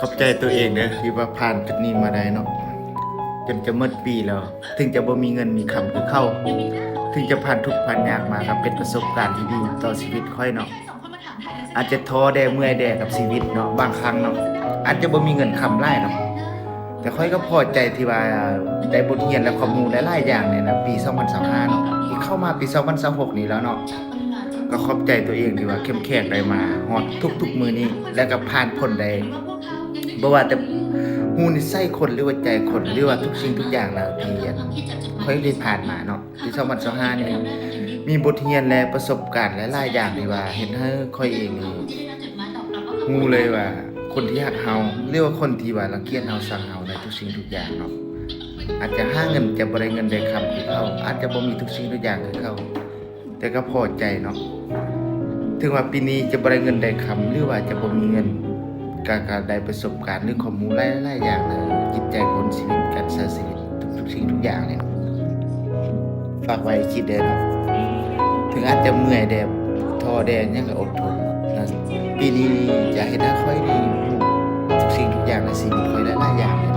ຂອບໃຈຕົວເອງເດີ ທີ່ວ່າຜ່ານຈຸດນີ້ມາໄດ້ເນາະ ຈົນຈະໝົດປີແລ້ວ. ເຖິງຈະບໍ່ມີເງິນມີຄຳຄືເກົ່າ, ເຖິງຈະຜ່ານທຸກຜ່ານຍາກມາ, ກໍເປັນປະສົບການທີ່ດີຕໍ່ຊີວິດຂ້ອຍເນາະ. ອາດຈະທໍ້ແດ່ ເມື່ອຍແດ່ກັບຊີວິດເນາະ, ບາງຄັ້ງເນາະ ອາດຈະບໍ່ມີເງິນຄຳຫຼາຍເນາະ, ແຕ່ຂ້ອຍກໍພໍໃຈທີ່ວ່າໄດ້ບົດຮຽນ ແລະ ຄວາມຮູ້ຫຼາຍໆຢ່າງໃນປີສອງພັນຊາວຫ້າເນາະ, ທີ່ເຂົ້າມາປີສອງພັນຊາວຫົກນີ້ແລ້ວເນາະ. ກໍຂອບໃຈຕົວເອງທີ່ວ່າເຂັ້ມແຂງໄດ້ມາຮອດທຸກໆມື້ນີ້ ແລະ ກໍຜ່ານພົ້ນໄດ້. ບໍ່ວ່າແຕ່ຮູ້ນິໄສຄົນ ຫຼືວ່າໃຈຄົນ ຫຼືວ່າທຸກສິ່ງທຸກຢ່າງແລ້ວ ທີ່ອັນຂ້ອຍໄດ້ຜ່ານມາເນາະ, ປີສອງພັນຊາວຫ້ານີ້ມີບົດຮຽນ ແລະ ປະສົບການຫຼາຍໆຢ່າງທີ່ວ່າເຮັດໃຫ້ຂ້ອຍເອງນີ້ຮູ້ເລີຍວ່າ ຄົນທີ່ຮັກເຮົາ ຫຼືວ່າຄົນທີ່ວ່າລັງກຽດເຮົາ ຊັງເຮົາໃນທຸກສິ່ງທຸກຢ່າງເນາະ, ອາດຈະຫາເງິນ ຈະບໍ່ໄດ້ເງິນໄດ້ຄຳຄືເກົ່າ, ອາດຈະບໍ່ມີທຸກສິ່ງທຸກຢ່າງຄືເກົ່າ, ແຕ່ກໍພໍໃຈເນາະ. ເຖິງວ່າປີນີ້ຈະບໍ່ໄດ້ເງິນໄດ້ຄຳ ຫຼືວ່າຈະບໍ່ມີເງິນ, ກໍ ກໍໄດ້ປະສົບການ ຫຼື ຄວາມຮູ້ຫຼາຍໆຢ່າງໃນຈິດໃຈຄົນ, ຊີວິດ, ການໃຊ້ຊີວິດ, ທຸກໆສິ່ງທຸກຢ່າງນີ້ ຝາກໄວ້ຄິດເດີເນາະ. ເຖິງອາດຈະເມື່ອຍແດ່ ທໍ້ແດ່ຫຍັງກໍອົດທົນນະ. ປີນີ້ຈະເຮັດໃຫ້ຂ້ອຍໄດ້ຮູ້ທຸກສິ່ງທຸກຢ່າງໃນຊີວິດຂ້ອຍຫຼາຍໆຢ່າງເລີຍ.